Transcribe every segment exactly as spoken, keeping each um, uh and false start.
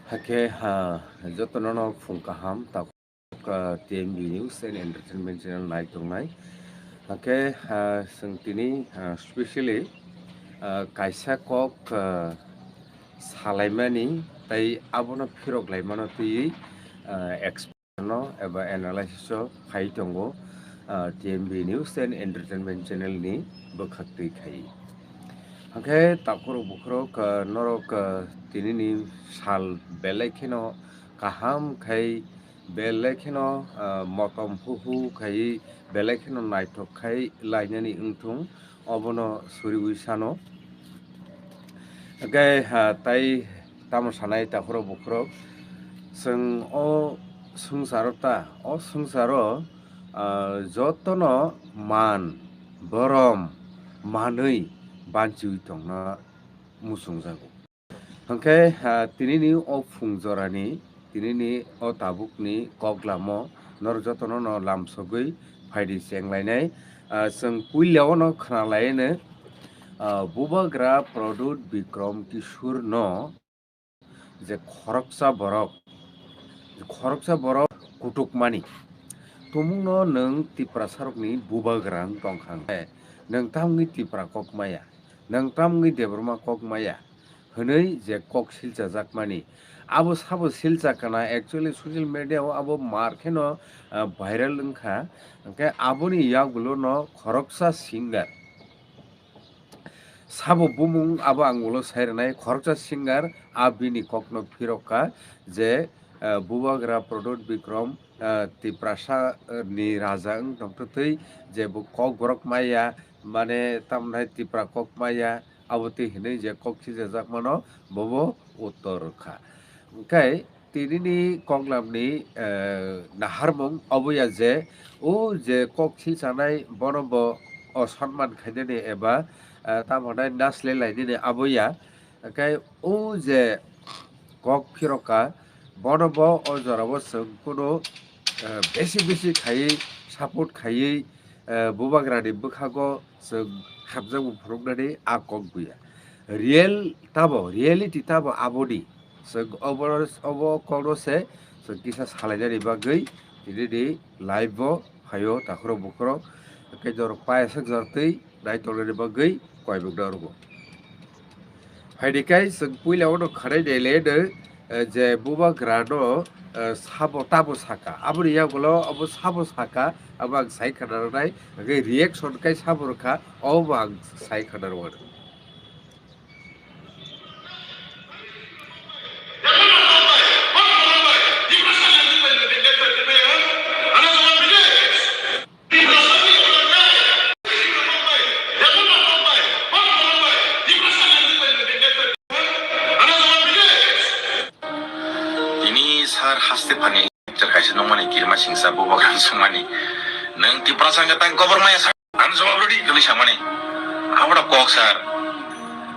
Hakhe, ha, jotono no phung kaham, tak, ah, T M B News and Entertainment Channel nai tongnai. Hakhe, ha, chwng tini, ah, specially, ah, kaisa kok, ah, salaimani tei abono phirok laimano twiwi, ah, expert no eba analysis o phai tongo, ah, T M B News and Entertainment Channel ni bwkhak twi khai. Hakhe takhurok bukhurok, ah, norok, ah, tinini sal belai kheno kaham khai, belai kheno, ah, motom huhu khai, belai kheno naithok khai lainani wngthung, obono suriwi sano. Hakhe, ah, tai tamo sanai takhurok bukhurok, chwng o swngcharo ta, o swngcharo, ah, jotono man, borom, manwi banchiwi tongna muchungjago. Hwnkhe, ah, tinini o phung jorani, tinini o tabukni koklamo norok jotono no lamsogwi phaidi chenglainai. Ah, chwng puilao no khwnalaino, ah, Bubagra Pradyut Bikram Kishore no je khoroksa borok, khoroksa borok kutukmani. Tumungno nwng Tiprasarokni bubagra wng tongkha hwnkhe, nwng tamni Tipra kok maya, nwng tamni Debbarma kok maya hwnwi je kok silchajakmani, abo sabo silchakana, actually social media o abo mar kheno, ah, viral wngkha. Hwnkhe aboni yagulo no khoroksa singer, sabo bumung abo ang ulo sai rwnai, khoroksa singer a bini kokno phirokha je, ah, Bubagra Pradyut Bikram, ah, Tiprasa, ah, ni raja wng tongtwtwi je bo kokborok maya, mane tamnai Tipra kok maya, abo twi hinwi je kok sichajakmano bobo uttor rwkha. Hwnkhe tinini koklamni, eh, naharmung obo ya je, o je kok silchanai bono bo osonman khainani eba, eh, tamo hwnai naslai lainani abo ya. Hwnkhe o je kok phirokha, bono bo o jorao chwng kunu, eh, besi besi khaiwi, support khaiwi, eh, Bubagrani bwkhago chwng hamjakmung phunuknani a kok buya. Real tabo, reality tabo aboni. Chwng obo, obo kokno se chwng kisa salainani bagwi tinini live o phaio takhurok bukhurok. Hwnkhe norok paisuk jortwi nai tongnani bagwi koimung norokbo. Phaidi kai chwng puila o no khanai nailaiano, eh, je Bubagrano, eh, sabo tabo saka. Aboni yagulo obo sabo saka, abo ang sai khana rwnai. Hwnkhe reaction kai sabo rwkha, obo ang sai khana rwnai. Tini sar haste phani lecture kaisa nukmani kirima singsa bubagra swngmani. Nwng Tiprasa wngkha tang kobor maya sa-, ano jawab rwdi kwlwi samani. Aboro kok sar.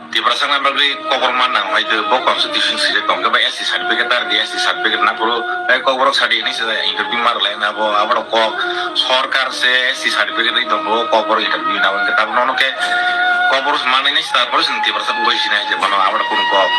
Tiprasa wngna bagwi kobor man nang hwnkhe bo constitution swijak tongkhe ba S T certificate tar di, S T certificate na phuru tei kokborok sadi hinwi se interview ma rwlai na bo, aboro kok sorkar se S T certificate rwi tongo, kokborok interview na hwnkhe tabuk nono khe kokborok manwi nai se, tarpore chwng Tiprasa bugui sinai je bono aboro kunu kok.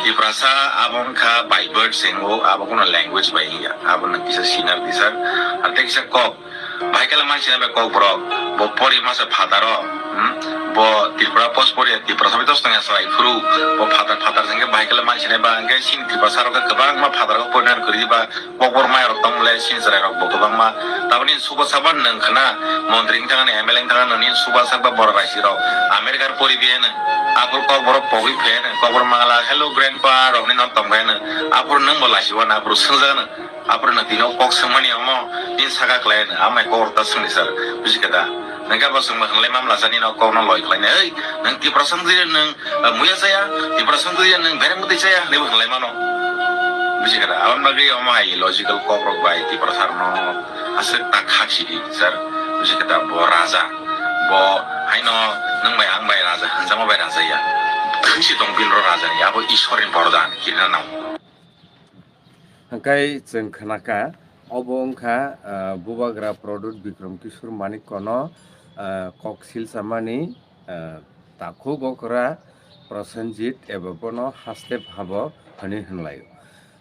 Tiprasa abo wngkha by birth se wngo, abo kunu language bai wngya, abo nwng kisa sinar tisar, ar tei kisa kok. Bahai khe mansinai bai kokborok, bo pori masa phataro, hmm? Bo Tripura post pori, Tiprasa bai dos tongya salai phuru, bo phatar phatar se wngkhe bahai khe mansinai ba hwnkhe chini Tiprasa rok khe kwbangma phataro porinar kwrwi ba kokborok maya rok tongmole chini chwrai rok bo kwbangma. Taboni sugo saban nwng khna, montri wngthang ani M L A wngthang ani sugo sak ba borok raisi rok America pori biyano, aphuru kokborok pogwi pheno, kokborok mangala, "Hello grandpa," rokni nok tongbaino, aphuru nwng bo lachiwano, aphuru swngjagano. Aphuru no tini o kok swngmani omo, tini saka khlai no, amai kok ta swngni sir, buji khe da. Nang khe bo swngma khlai mamla sani no kok no loi khlai nai, "Ei, nang Tiprasa wngwi nwng, ah, muya chaya, Tiprasa wngwi nwng bereng bwtwi chaya," hinwi bo khlai mano. Buji khe da, aboni bagwi omo hai illogical kok rok bai Tiprasa rok no aswk ta khak sidi sir, buji khe da bo raja, bo haino nwng bai ang bai raja, hanjama bai raja ya. Thwngsi tong bini ro raja ni, abo Ishwar ni bordan, kirina nang. Hwnkhe chwng khnakha, obo wngkha, ah, Bubagra Pradyut Bikram Kishore Manikkono, ah, kok silchamani, ah, takhuk okra Prosenjit eba bono haste phabo hwnwi hwnlaio.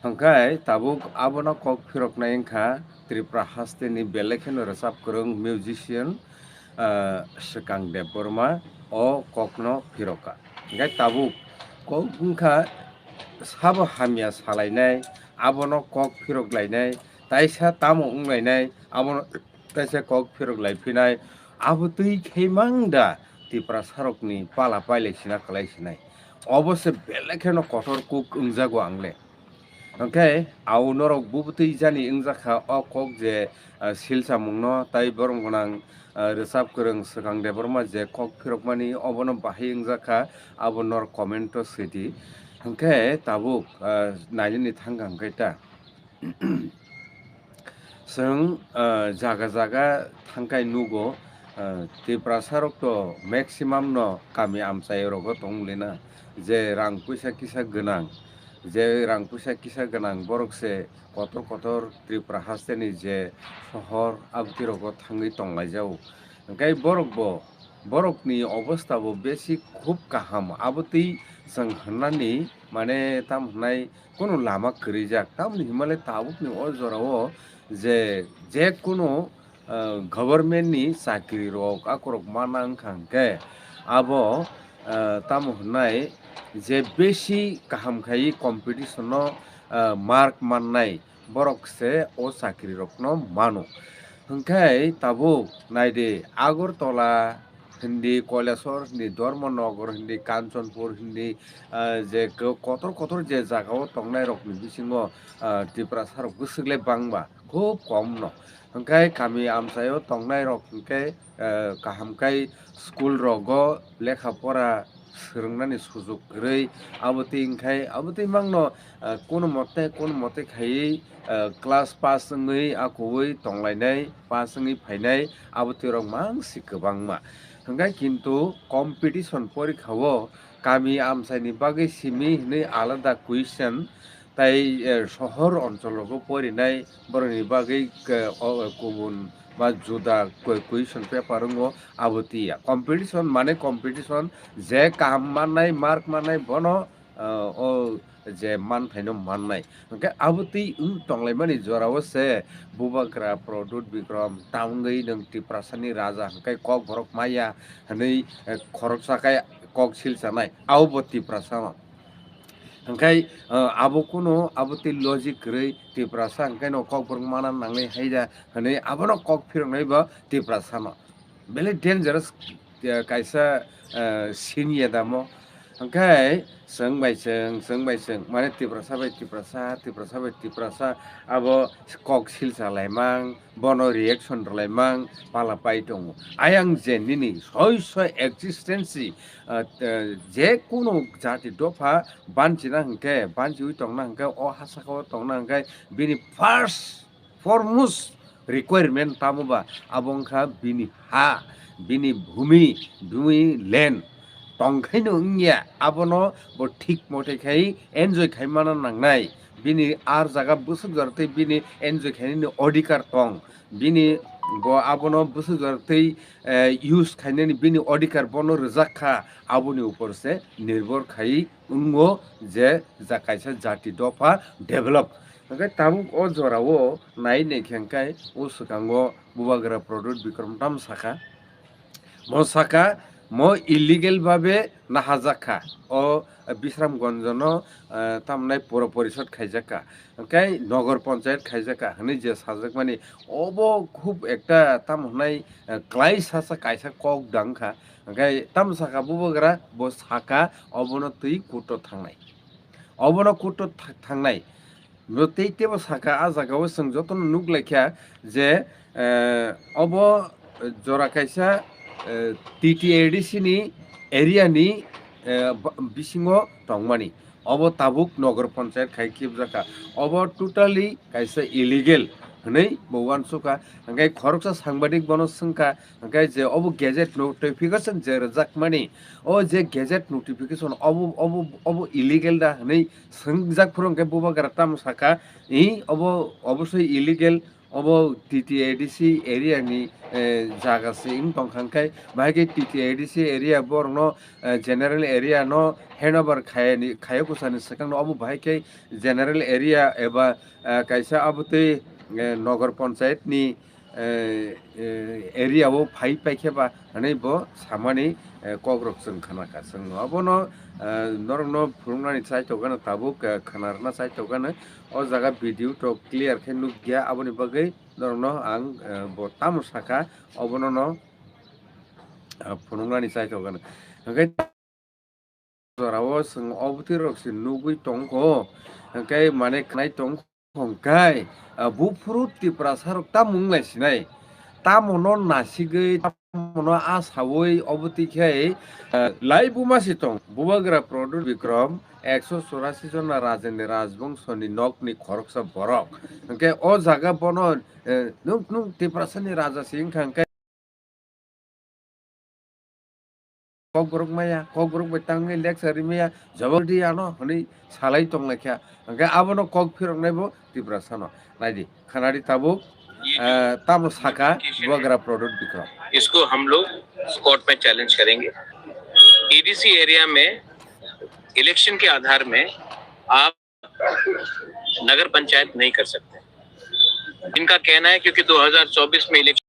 Hwnkhe tabuk abono kok phiroknai wngkha Tripura hasteni belai kheno rwchap kwrwng musician, ah, Swkang Debbarma o kokno phirokha. Hwnkhe tabuk kok wngkha sabo hamya salainai, abono kok phirok lainai, taisa tamo wnglainai, abono taisa kok phirok laiphinai, abo twi khe mang da Tiprasarokni pala pailai sina kwlai sinai. Obo se belai kheno kotor kuk wngjago ang le. Hwnkhe au norok bubutwi jani wngjakha o kok je, ah, silsamungno tai borom gwnang, ah, rwchap kwrwng Swkang Debbarma je kok phirokmani obono bahai wngjakha abo norok comment o swidi. Hwnkhe tabuk, ah, nainani thangkha hwnkhe ta. Chwng, ah, jaga jaga thangkhai nugo, ah, Tiprasarok to maximum no kami amchai rogo tong lina, je rang puisa kisa gwnang, je rang puisa kisa gwnang borok se kotor kotor Tripura hasteni je sohor abti rogo thangwi tonglaijao. Hwnkhe borok bo, borokni obostha bo besi khub kaham, abotwi chwng hwnani mane tam hwnai kunu lama kwrwijak. Tamoni hinmale tabukni o jorao je, je kunu, ah, government ni chakri rok akorok mana wngkha hwnkhe abo, ah, tamo hwnai je besi kaham khai competition no, ah, mark mannai borok se o chakri rokno mano. Hwnkhe tabuk naidi Agartala hindi, Kailasor hindi, Dharmanagar hindi, Kanchanpur hindi, ah, je ko-, kotor kotor je jagao tongnai rokni bisingo, ah, Tiprasa rok bwswk le bangma, khub kom no. Hwnkhe kami amchaio tongnai rok hwnkhe, ah, kaham khai school rogo lekha pora swrwngnani sujuk kwrwi, abo twi wngkhai, abo twi mangno, ah, kono mote, kono mote khaiwi, ah, class pass wngwi akuwi tonglainai, pass wngwi phainai, abo twi rok mang si kwbangma. Hwnkhe kintu competition porikha o kami amchaini bagwi simi hwnwi alada question, tai, eh, sohor onchol rogo porinai borokni bagwi, eh, o, eh, kubun ba juda koi-, question paper wngo, abo tiya. Competition mane competition, je kaham mannai, mark mannai, bono, eh, o je manthaino mannai. Hwnkhe abo twi wng tonglaimani jorao se Bubagra Pradyut Bikram ta wngwi nwng Tiprasani raja hwnkhe kok borok maya hwnwi, eh, khoroksa khe kok silchanai, abo bo Tiprasano. Hwnkhe, eh, abo kunu abo twi logic kwrwi Tiprasa hwnkhe no kok borok mana nangnai haida hwnwi abono kok phiroknai bo Tiprasano. Belai dangerous, eh, kaisa, eh, sini ya damo. Hwnkhe chwng bai chwng, chwng bai chwng, mane Tiprasa bai Tiprasa, Tiprasa bai Tiprasa, abo kok silcha laimang, bono reaction rwlaimang pala pai tongo. Ayang je nini soi soi existence, ah, eh, je kunu jati dopha banchina hwnkhe, banchiwi tongna hwnkhe, o ha saka o tongna hwnkhe, bini first foremost requirement tamo ba, abo wngkha bini ha, bini bhumi, bini land. Tongkhaino wngya, abono bo thik mote khai enjoy khai mana nangnai. Bini ar jaga bwswk jora tei bini enjoy khainani odhikar tong. Bini bo abono bwswk jora tei, eh, use khainani bini odhikar bono rwjak kha. Aboni upor se nirbhor khai wngo je ja kaisa jati dopha develop. Hwnkhe tabuk o jorao nai naikhe hwnkhe o swkango Bubagra Pradyut Bikram tam sakha. Mo sakha, mo illegal babe nahajak kha. O Bisramganj no, eh, tamnai pura porishod khaijak kha. Hwnkhe Nagar Panchayat khaijak kha hwnwi je sajakmani, obo khub ekta tam hwnai, eh, klai sasa kaisa kok dang kha. Hwnkhe tam sakha Bubagra, bo sakha obono twi court o thangnai. Obono court o tha-, thangnai. Bo tei tebo sakha, a jagao chwng jotono nuk laikha je, eh, obo jora kaisa, eh, T T A D C ni area ni, eh, ba-, bisingo tongmani. Obo tabuk Nagar Panchayat khai khibjakha. Obo totally kaisa illegal hwnwi bo uansukha. Hwnkhe khoroksa sangbadik bono swngkha, hwnkhe je obo gazette notification je rwjakmani, o je gazette notification obo, obo, obo illegal da hwnwi swngjak phuru hwnkhe Bubagra tamo sakha, "Ih, obo obosoi illegal, Obo T T A D C area ni, eh, jaga se wng tong kha, hwnkhe bahai khe T T A D C area borokno, eh, general area no handover khaiyani, khaiyo kwsani swkang no obo bahai khe general area eba, eh, kaisa abotwi, eh, nogor panchayat ni, eh, eh, area o phai paikhe ba hwnwi bo samani, eh, kokrok chwng khna kha. Chwng obono, eh, norokno phunuknani chai tongkha no tabuk, eh, khna rwna chai tongkha no. O jaga video to clear khe nukya, aboni bagwi norokno ang, eh, bo tamo sakha, obono no, eh, phunuknani chai tongkha no. Hwnkhe jorao chwng obotwi rok se nugwi tongkho, hwnkhe mane khnai tongkho hwnkhe, ah, buphuru Tiprasa rok tamo wnglai sinai, tamo no nasigwi, tamo no asawi obotwi khe, ah, lai buma se tong, Bubagra Pradyut Bikram, ekso churasi jona raja ni rajbongso ni nok ni khoroksa borok, hwnkhe o jaga bono, eh, nwng, nwng Tiprasa ni raja se wngkha hwnkhe, Kokborok maya, Kokborok bai tangwi lecture ri maya, jawab di ano hwnwi salai tonglaikha. Hwnkhe abono kok phiroknai bo Tiprasa no. Naidi, khanadi tabuk, eh, tamo saka Bubagra Pradyut Bikram. इसको हम लोग कोर्ट में चैलेंज करेंगे। ADC area में इलेक्शन के आधार में आप नगर पंचायत नहीं कर सकते। इनका कहना है क्योंकि दो हज़ार चौबीस में इलेक्शन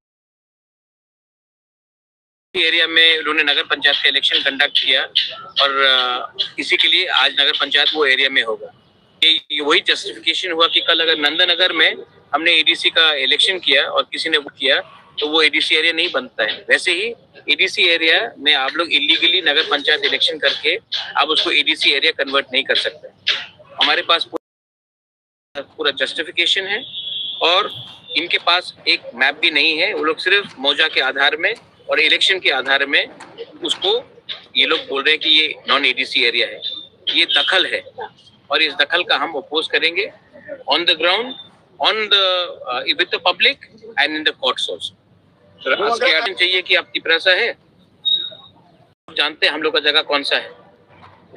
एरिया में उन्होंने नगर पंचायत का इलेक्शन कंडक्ट किया और, अ, इसी के लिए आज नगर पंचायत वो एरिया में होगा। ये, ये वही जस्टिफिकेशन हुआ कि कल अगर नंदनगर में हमने एडीसी का इलेक्शन किया और किसी ने वोट किया तो वो एडीसी एरिया नहीं बनता है। वैसे ही एडीसी एरिया में आप लोग इलीगली नगर पंचायत इलेक्शन करके आप उसको एडीसी एरिया कन्वर्ट नहीं कर सकते। हमारे पास पूरा जस्टिफिकेशन है और इनके पास एक मैप भी नहीं है। वो लोग सिर्फ मौजा के आधार में और इलेक्शन के आधार में उसको, ये लोग बोल रहे हैं कि ये नॉन एडीसी एरिया है, ये दखल है और इस दखल का हम अपोज करेंगे on the ground, on the, uh, with the public and in the courts also। Sir, आज के आठ दिन चाहिए कि आप तिपरासा है, जानते हैं हम लोग का जगह कौन सा है,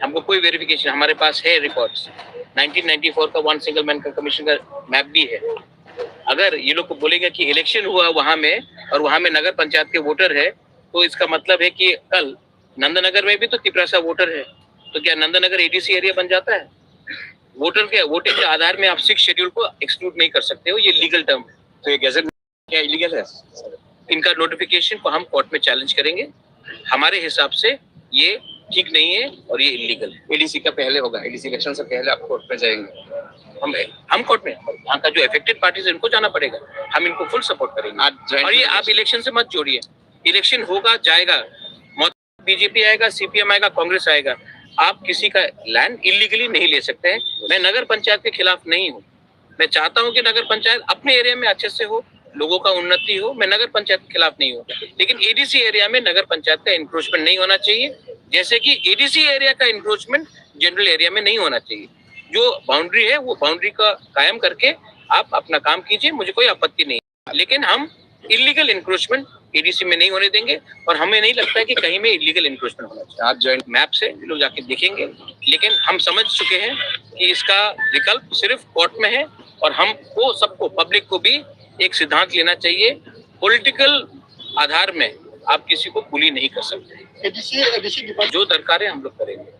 हमको कोई वेरिफिकेशन, हमारे पास है रिकॉर्ड्स, नाइनटीन नाइंटी फ़ोर का वन सिंगल मैन का कमीशन का मैप भी है। अगर ये लोग को बोलेंगे कि इलेक्शन हुआ वहाँ में और वहाँ में नगर पंचायत के वोटर है, तो इसका मतलब है कि कल नंदनगर में भी तो तिपरासा वोटर है, तो क्या नंदनगर एडीसी एरिया बन जाता है? वोटर के, वोटिंग के आधार में आप सिक्स शेड्यूल को एक्सक्लूड नहीं कर सकते हो, ये लीगल टर्म है। तो ये गैजेट क्या इलीगल है? इनका नोटिफिकेशन को हम कोर्ट में चैलेंज करेंगे। हमारे हिसाब से ये ठीक नहीं है और ये इलीगल है। एडीसी का पहले होगा, एडीसी इलेक्शन से पहले आप कोर्ट में जाएंगे? हम, हम कोर्ट में, यहाँ का जो अफेक्टेड पार्टीज है, उनको जाना पड़ेगा। हम इनको फुल सपोर्ट करेंगे। आज ज्वाइंट और ये आप इलेक्शन से मत जोड़िए। इलेक्शन होगा, जाएगा, बीजेपी आएगा, सीपीएम आएगा, कांग्रेस आएगा, आप किसी का लैंड इलीगली नहीं ले सकते हैं। मैं नगर पंचायत के खिलाफ नहीं हूँ। मैं चाहता हूँ कि नगर पंचायत अपने एरिया में अच्छे से हो, लोगों का उन्नति हो। मैं नगर पंचायत के खिलाफ नहीं हूँ, लेकिन एडीसी एरिया में नगर पंचायत का इंक्रोचमेंट नहीं होना चाहिए, जैसे कि एडीसी एरिया का इंक्रोचमेंट जनरल एरिया में नहीं होना चाहिए। जो बाउंड्री है, वो बाउंड्री का कायम करके आप अपना काम कीजिए, मुझे कोई आपत्ति नहीं। लेकिन हम इलीगल इंक्रोचमेंट एडीसी में नहीं होने देंगे और हमें नहीं लगता है कि कहीं में इलीगल इंक्रोचमेंट होना चाहिए। आप ज्वाइंट मैप से लोग जाके देखेंगे, लेकिन हम समझ चुके हैं कि इसका विकल्प सिर्फ कोर्ट में है और हमको सबको, पब्लिक को भी एक सिद्धांत लेना चाहिए। पॉलिटिकल आधार में आप किसी को बुली नहीं कर सकते। एडीसी, एडीसी डिपार्टमेंट जो दरकार है, हम लोग करेंगे।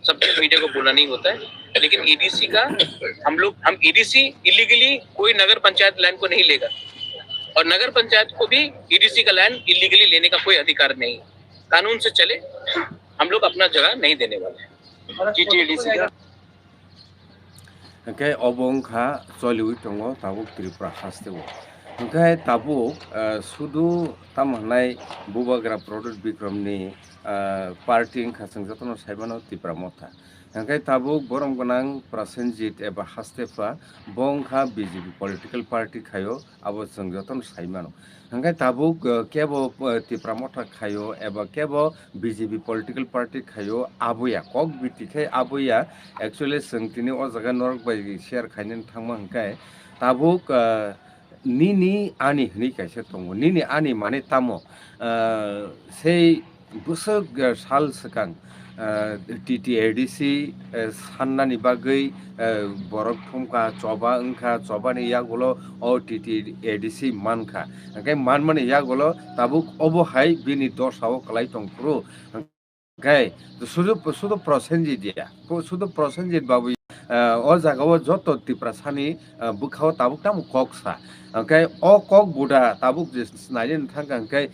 सब चीज मीडिया को बोलना नहीं होता है, लेकिन एडीसी का हम लोग, हम एडीसी इलीगली कोई नगर पंचायत लैंड को नहीं लेगा और नगर पंचायत को भी एडीसी का लैंड इलीगली लेने का कोई अधिकार नहीं है। कानून से चले, हम लोग अपना जगह नहीं देने वाले हैं। टीटीएडीसी का Hwnkhe obo wngkha choliwi tongo tabuk Tripura hasteo. Hwnkhe tabuk, eh, sudu tamo hwnai Bubagra Pradyut Bikramni, eh, party wngkha, chwng jotono saimano Tipra Motha. Hwnkhe tabuk borom gwnang Prasenjit eba Hastepha, bo wngkha B J P political party khaio, abo chwng jotono saimano. Hwnkhe tabuk, eh, kebo, eh, Tipra Motha khaio eba kebo B J P political party khaio, aboya kok biti khe aboya. Actually, chwng tini o jaga norok bai share khainani thangma hwnkhe tabuk, eh, nini ani hwnwi kaisa tongo. Nini ani mane tamo, eh, sei bwswk, eh, sal swkang ah, T T A D C, eh, sannani bagwi, eh, borok thumkha, choba wngkha, chobani yagulo o T T A D C mankha. Hwnkhe manmani yagulo tabuk obo hai bini dosao kwlai tongphuru. Hwnkhe sudu, sudu Prosenjit ya, sudu Prosenjit babu, eh, o jagao joto Tiprasani, eh, bwkhao tabuk tamo kok sa. Hwnkhe o kok buda tabuk je nainani thangkha, hwnkhe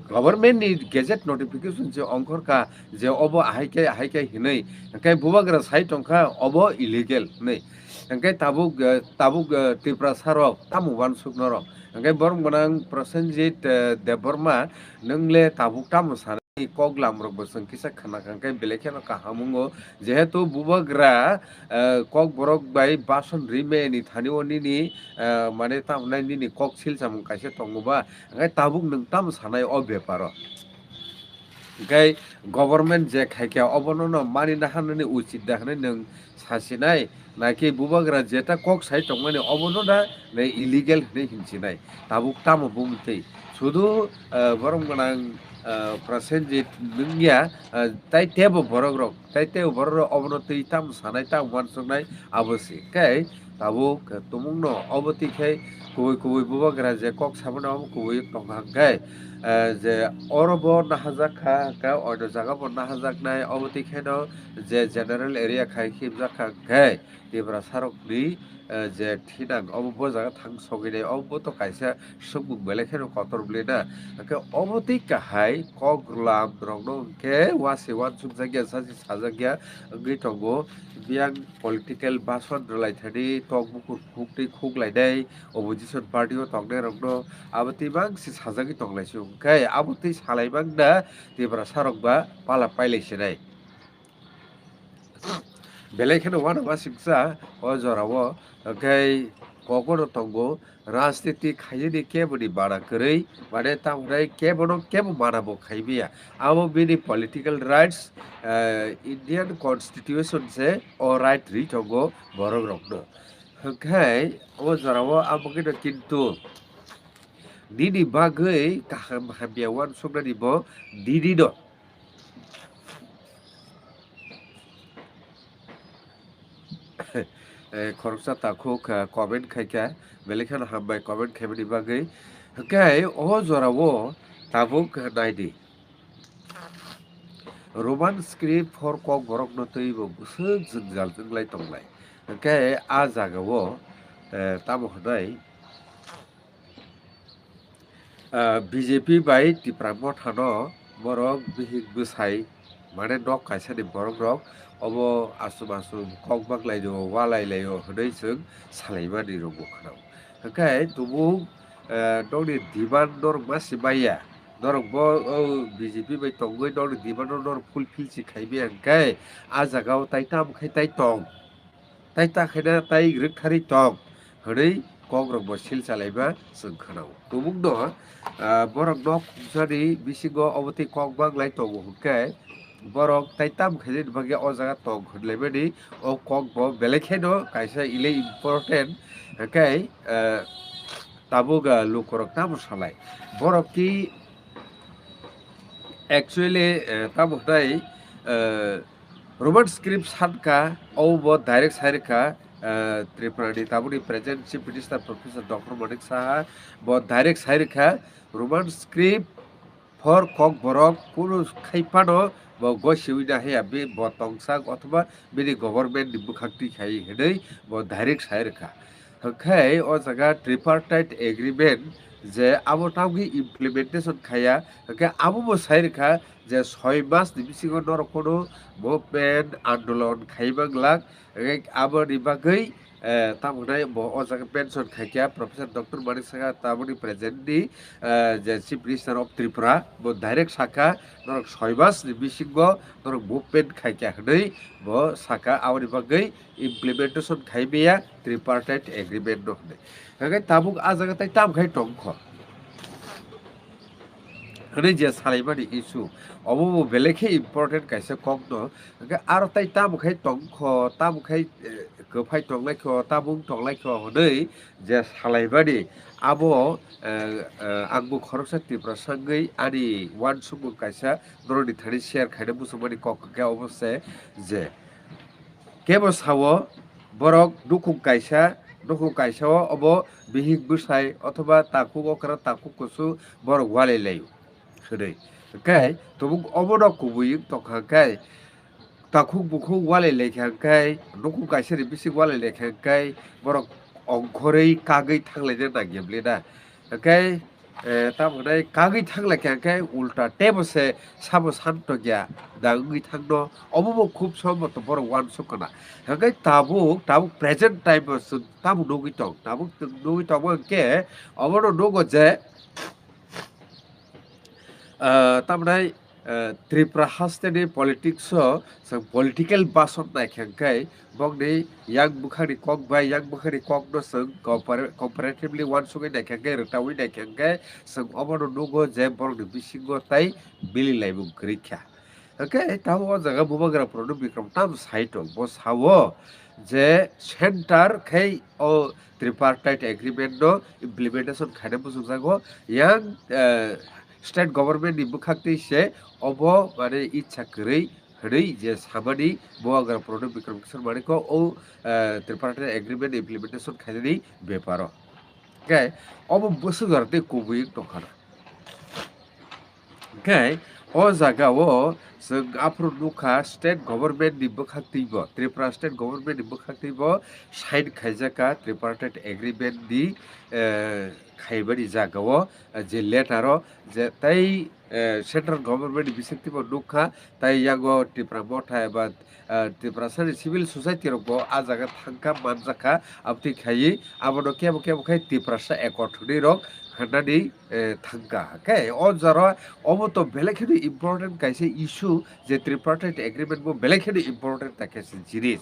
government ni gazette notification je ongkhorkha, je obo ahai khe, ahai khe hinwi, hwnkhe bubagra sai tongkha obo illegal hinwi. Hwnkhe tabuk, eh, tabuk, eh, Tiprasa rok tamo uansuk norok. Hwnkhe borok gwnang Prosenjit, eh, Debbarma, nwng le tabuk tamo sanai kok lam rok bo chwng kisa khna kha, hwnkhe belai kheno kaham wngo. Jehetu bubagra, eh, kok borok bai bason rimani thani o nini, eh, mane tamo nai nini kok silchamung kaisa tongo ba, hwnkhe tabuk nwng tamo sanai o beparo. Hwnkhe government je khaikha obono no mani naharnani uchit da hwnwi nwng sasinai, naki bubagra jeta kok sai tongmani obono da nai illegal hwnwi hinsinai. Tabuk tamo bumtwi sudu, eh, borom gwnang, eh, Prosenjit nungya, eh, tai tebo borok rok, tai tebo borok rok obono twi tamo sanai, tamo uansuknai abo se. Hwnkhe tabuk tumungno obo twi khe kubui kubui bubagra je kok sabana obo kubui tongkha hwnkhe, eh, je oro bo nahajak kha, hwnkhe oino jaga bo nahajaknai, obo twi kheno je general area khai khibjak kha hwnkhe Tiprasa rokni, eh, je thinang obo bo jaga thang sogwinai obo to kaisa swkmung belai kheno kotor bwlwi na. Hwnkhe obo twi kahai kok lam rokno hwnkhe wasi uansukjakya, sachi sajakya wngwi tongo. Biyang political bason rwlai thani tok bukur khuk twi khuk lainai opposition party o tongnai rokno abo twi bangsi sajagwi tonglai si hwnkhe abo twi salai mangna Tiprasa rok ba pala pailai sinai. Belai kheno uanama siksa o jorao, hwnkhe kokono tongo, rajniti khaiyani keboni mana kwrwi, mane tamo hwnai kebono kebo mana bo khaimaya. Abo bini political rights, eh, Indian Constitution se o right ri tongo borok rokno. Hwnkhe o jorao abo khe kintu nini bagwi kaham hamya uansuknani bo nini no. Eh, khoroksa takhuk, eh, comment khaikha, belai kheno hambai comment khaimani bagwi. Hwnkhe o jorao tabuk naidi. Roman script for Kokborok no twi bo bwswk jwngjal wnglai tonglai. Hwnkhe a jagao, eh, tamo hwnwi, ah, B J P bai Tipra Motha no borok bihik bwsai mane nok kaisa ni borok rok obo aswk aswk kok baklai o, walai lai o hwnwi chwng salai mani rwngbo khwnao. Hwnkhe tumung, eh, nokni demand norok ma se maya, norok bo, o, B J P bai tongwi nokni demand no norok fulfill se khai maya hwnkhe a jaga o tai tamo khai tai tong. Tai ta khaina tai rwktharwi tong hwnwi kokrokbo sil chalaima chwng khwnao. Tumungno, ah, borok nok khumsani bisingo obo twi kok banglai tongo hwnkhe borok tai tam khainani bagwi o jaga tong hwnlaimani o kokbo belai kheno kaisa elei important hwnkhe, ah, tabuk, ah, lukurok tamo salai. Borok ki actually, eh, tamo hwnai, eh, Roman script sankha, o bo direct sai rwkha, eh, Tripura ni tabukni present Chief Minister Professor Doctor Manik Saha bo direct sai rwkha, Roman script for Kokborok kunu khai phano bo gosiwi na haya, be bo tongsak othoba bini government ni bwkhak twi khai hwnwi bo direct sai rwkha. Hwnkhe o jaga tripartite agreement je abo tamokhe implementation khaiya, hwnkhe abo bo sai rwkha je soi mas ni bisingo norok phano movement andolon khai manglak, hwnkhe aboni bagwi, eh, tamo hwnai bo o jaga mention khaikha Professor Doctor Manik Saha taboni present ni, eh, je Chief Minister of Tripura bo direct sakha norok soi mas ni bisingo norok movement khaikha hwnwi bo sakha, aboni bagwi implementation khai maya tripartite agreement no hwnwi. Hwnkhe tabuk a jaga tai tam khai tongkho hwnwi je salaimani issue, obo bo belai khe important kaisa kokno. Hwnkhe aro tai tamo khai tongkho, tamo khai, eh, kwphai tonglaikho, tabuk tonglaikho hwnwi je salaimani, abo, eh, eh, angbo khoroksa Tiprasa wngwi ani uansukmung kaisa norokni thani share khaina muchungmani kok hwnkhe obo se je kebo sao borok nukhung kaisa, nukhung kaisao obo bihik bwsai othoba takhuk okra takhuk kusu borok walai laio hwnwi. Hwnkhe tabuk obono kubui wng tongkha hwnkhe takhuk bukhuk walai laikha hwnkhe, nukhung kaisani bising walai laikha hwnkhe, borok ongkhorwi kagwi thanglaina nangya bwlena. Hwnkhe, eh, tamo hwnai kagwi thanglaikha hwnkhe ulta teibo se sabo san tongya da wngwi thangno, obo bo khub somboto borok uansuk khna. Hwnkhe tabuk, tabuk present time o chwng tamo nugwi tong, tabuk chwng nugwi tongo hwnkhe obono nugo je, Ah, tamnai, ah, Tripura hasteni politics o chwng political bason naikha hwnkhe bongni yang bwkhani kok bai yang bwkhani kokno chwng compar-, comparatively uansugwi naikha hwnkhe, rwtaui naikha hwnkhe chwng obono nugo je borokni bisingo tai mili laimung kwrwi kha. Hwnkhe tabuk o jaga bubagra prono Bikram tam sai tong, bo sao je center khai o Tripartite Agreement no implementation khaina muchungjago. Yang, eh, state government ni bwkhak twi se obo mane icha kwrwi hwnwi je samani bubagra prono Bikram Kishore Manik o, eh, Tripartite Agreement implementation khainani beparo. Hwnkhe obo bwswk jora tei kubui wng tongkha na. Hwnkhe o jaga o chwng aphuru nukha state government ni bwkhak twibo, Tripura state government ni bwkhak twibo sign khaijak kha Tripartite Agreement ni, eh, khaimani jaga o, eh, je letter o je tei, eh, central government ni bisingtwi bo nukha, tei yago Tipra Motha eba, eh, Tiprasani civil society rok bo a jaga thangkha manjakha, aboni khaiwi abono kebo kebo khai Tiprasa Accord hwnwi rok hwnani, eh, thangkha. Khe o jora obo to belai kheno important kaisa issue je Tripartite Agreement bo belai kheno important ta kaisa jinis.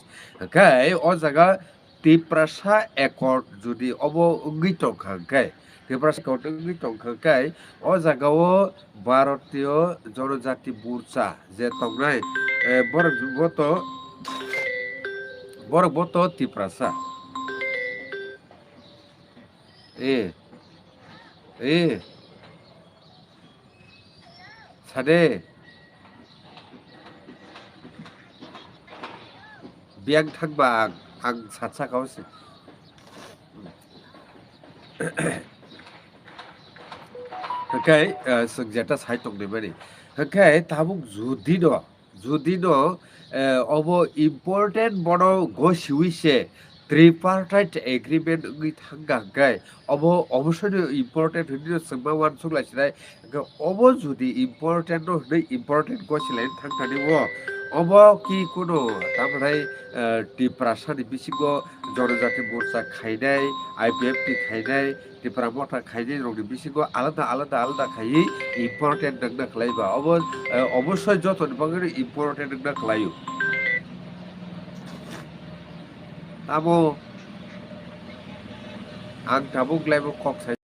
Khe o jaga Tiprasa Accord jodi obo wngwi tongkha hwnkhe, Tiprasa Accord wngwi tongkha hwnkhe o jaga o Bharatiyo Jonojati Morcha je tongnai, eh, borok bo to, borok bo to Tiprasa. Eh, eh. Sade. Biyang thangba ang, ang satsa kau se. Hwnkhe, eh, chwng jeta sai tongnaimani. Hwnkhe tabuk judino, judino, eh, obo important bono gosiwi se Tripartite Agreement wngwi thangkha hwnkhe, obo obosoino important hwnwi no chwngma uansuk lai sinai. Hwnkhe obo jodi important no hwnwi important gosilaini thangthani o, obo ki kuno tamhinai, eh, Tiprasani bisingo Jonojati Morcha khainai, I P F T khainai, Tipra Motha khainai rokni bisingo alada alada alada khaiwi important wngna khlai ba. Obo, eh, obosoi jotoni bagwi important wngna khlaio. Tamo ang tabuk laibo kok sai.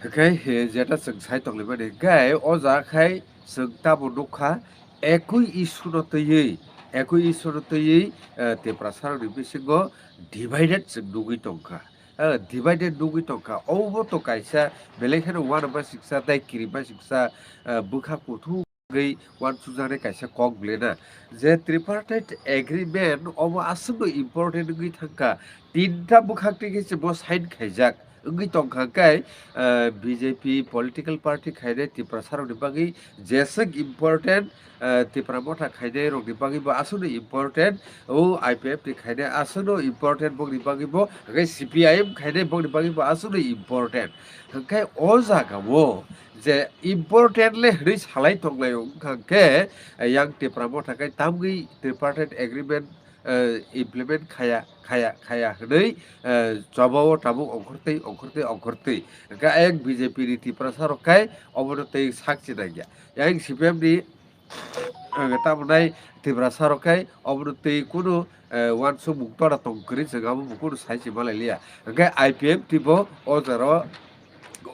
Hwnkhe, eh, jeta chwng sai tonglaimani hwnkhe o jaga khai chwng tamo nukha, ekui issue no twiwi, ekui issue no twiwi, eh, Tiprasa rokni bisingo divided chwng nugwi tongkha. Eh, divided nugwi tongkha. Obo to kaisa belai kheno uanama siksa tei kirima siksa, eh, bwkha kuthuk wngwi uansukjaknai kaisa kok bwlena. Je Tripartite Agreement obo aswkno important wngwi thangkha. Tinta bwkhak twi khe se bo sign khaijak. Wngwi tongkha khe, eh, B J P political party khainai Tiprasa rokni bagwi jeswk important, eh, Tipra Motha khainai rokni bagwi bo aswkno important, o I P F T khainai aswkno important bokni bagwi bo, hwnkhe C P I M khainai bokni bagwi bo aswkno important. Hwnkhe o jaga o je important le hwnwi salai tonglaio wngkha khe, eh, yang Tipra Motha khe tamgwi Tripartite Agreement eh, implement khaya, khaya, khaya hwnwi, eh, chobao tabuk ongkhortwi, ongkhortwi, ongkhortwi. Hwnkhe ayang B J P ni Tiprasa rok khai obono tei sak chinangya. Ayang C P M ni, eh, tamo nai Tiprasa rok khai obono tei kunu, eh, uansukmung tora tong kwrwi chwng abo bo kunu sai se malai liya. Hwnkhe I P F T bo o jora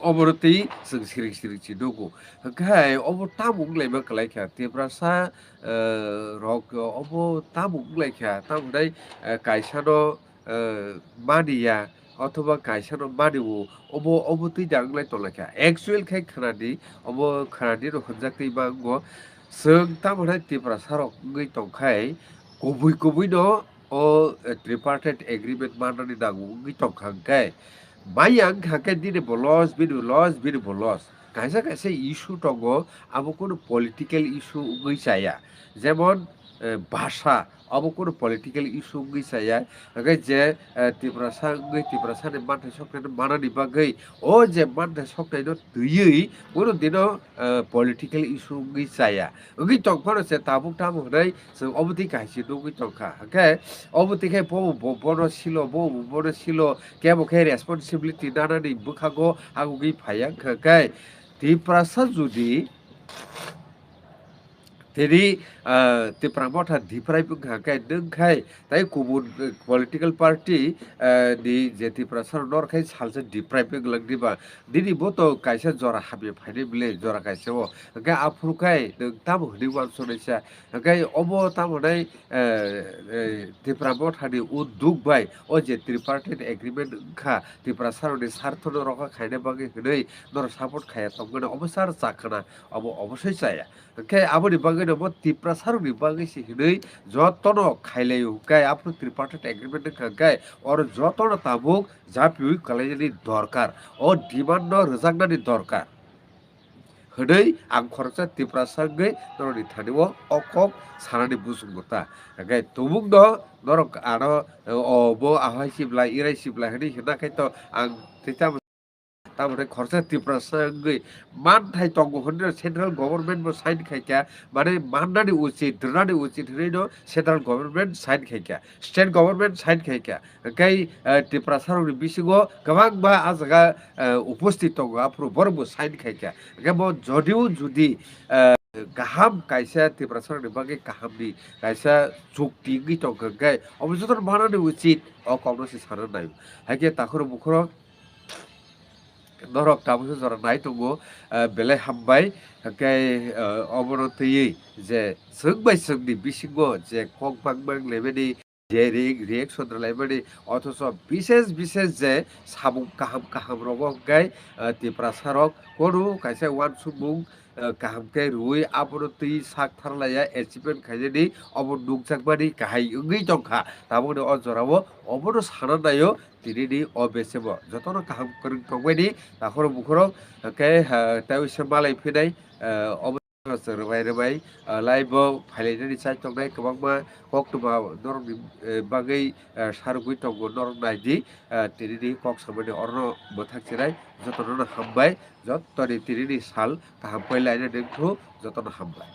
o Obono twi chwng siring siring si nugo. Hwnkhe hai obo tamo wnglaima kwlaikha? Tiprasa, eh, rok obo tamo wnglaikha? Tamo hwnai, eh, kaisano, eh, maniya othoba kaisano manio, obo, obo twi da wnglai tonglaikha. Actual khe khwnadi, obo khwnadi no hwnjaktwi ma wngo. Chwng tamo hwnai Tiprasa rok wngwi tongkhai, kubui kubui no o, eh, tripartite agreement manani nango wngwi tongkha hwnkhe, maya wngkha khe nini bo loss, bini bo loss, bini bo loss. Kaisa kaisa issue tongo, abo kunu political issue wngwi chaya. Jemon, eh, bhasha, abo kunu political issue wngwi chaya. Hwnkhe je, eh, Tiprasa wngwi Tiprasani manthai soknaino manani bagwi, o je manthai soknaino twiwi kunu dino, eh, political issue wngwi chaya. Wngwi tongphano se tabuk tamo hwnwi chwng obo twi kaisa nugwi tongkha. Hwnkhe obo twi khe bo bo bono silo, bo bo bono silo, kebo khe responsibility nanani bwkhago agugwi phaiya. Hwnkhe Tiprasa judi tini, ah, Tipra Motha Diprai wngkha khe nwng khai tai kubun, eh, political party, eh, ni je Tiprasa rok nor khai salsa Diprai wng lang diba. Nini bo to kaisa jora hamya phainai bwle, jora kaisa o. Hwnkhe aphuru khai nwng tamo hwnwi uansuknaisa? Hwnkhe obo tamo hwnai, eh, eh, Tipra Mothani uduk bai o je tripartite agreement wngkha, Tiprasa rokni sarthono rokha khaina bagwi hwnwi norok support khaiya tongmani obo sar chakhwna, obo obosoi chaya. Hwnkhe aboni bagwino bo Tiprasa rokni bagwi se hwnwi jotono khailai hwnkhe aphuru tripartite agreement wngkha hwnkhe oro jotono tabuk japiui kwlainani dorkar, o demand no rwjaknani dorkar hwnwi ang khoroksa Tiprasa wngwi norokni thani o, o kok sanani buchung kwta. Hwnkhe tumungno norok ano, o bo ahai sibla, irai sibla hwnwi hwna khai to ang tei tamo, tamo tei khoroksa Tiprasa wngwi manthai tongo hwnwi central government bo sign khaikha, mane mannani uchit, rwnani uchit hwnwi no central government sign khaikha, state government sign khaikha. Hwnkhe, eh, Tiprasa rokni bisingo kwbangma ah jaga, eh, uposthit tongo, aphuru borok bo sign khaikha. Hwnkhe bo jodio judi, eh, kaham kaisa Tiprasa rokni bagwi kahamni kaisa chukti wngwi tongkha, hwnkhe obo jotono manani uchit, o kokno se sana nai. Haikhe takhurok bukhurok norok tabukhe jora nai tongo, eh, belai hambai. Hwnkhe, eh, obono twiwi je chwng bai chwngni bisingo je kok bangma wnglaimani, je re-, reaction rwlaimani, othocho bishes bishes je samung kaham kaham rogo hwnkhe, eh, Tiprasa rok kono kaisa uansukmung, eh, kaham khe rwui abono twi sak tharlaiya achievement khainani obo nukjakmani kahai wngwi tongkha. Tabukni o jorao obono sana naio tinini o besebo jotono kaham kwrwng tongbaini takhurok bukhurok, hwnkhe, eh, tei se malai phinai, eh, obo Rwbai rwbai, ah, live o phailainani chai tongnai kwbangma koktwma norokni, eh, bagwi, eh, sarugwi tongo, norok naidi, ah, tinini kok samani orono bwthak chirai jotono no hambai, jotoni tinini sal kaham khe laina nengthu, jotono hambai.